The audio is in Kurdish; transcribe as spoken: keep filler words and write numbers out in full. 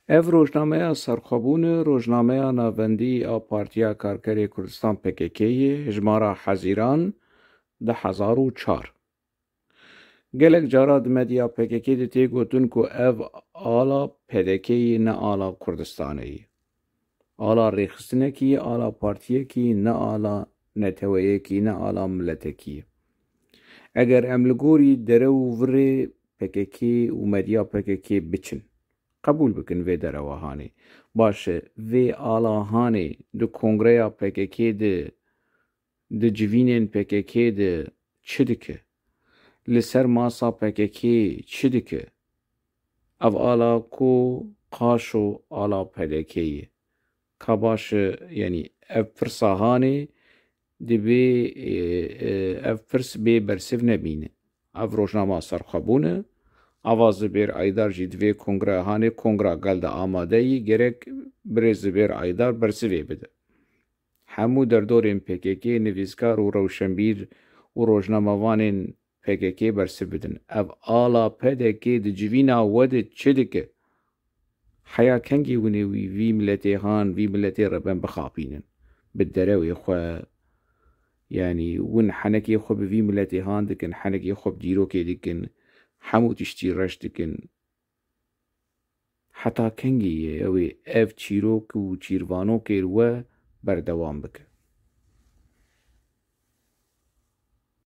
Ev rojnameya serxwebûn e, rojnameya navendî a Partiya Karkerê Kurdistan P K K yê, hejmara Hezîran du hezar û çar. Gelek cara di medya P K K de tê gotin ku ev ala P D K yê, ne ala Kurdistanê yê. Ala rêxistinekî, ala partiyekî, ne ala neteweyekî, ne ala miletekî. Eger em li gorî dere û virê P K K û medya P K K biçin, qebûl bikin vê derewa hanê. Baş e, vê ala hanê di kongreya P K K de, di civînên P K K de çi dike? Li ser masa P K K çi dike? Ev ala ku qaşo ala P D K ye. Ka baş e, yanî ev pirsa hanê dibê, e, e, ev pirs bê bersiv nebîne. Ev rojnama serxwebûn e. Ava Zibêr Aydar jî divê kongreya hanê, kongra gel de amade yî, gerek birêz Zibêr Aydar bersivê bide. Hemû derdorên P K K, nivîskar û rewşenbîr û rojnamevanên P K K bersiv bidin. Ev ala P D K di civîna we de çi dike? Heya kengî hûn ê wî, vî miletê han, vî miletê reben bixapînin? Bi derewê xwe, yanî hûn henekê xwe bi vî miletê han dikin, henekê xwe bi dîrokê dikin, hemû tiştî reş dikin. Heta kengî ye ew ê ev çîrok û çîrvanokê li we berdewam bike?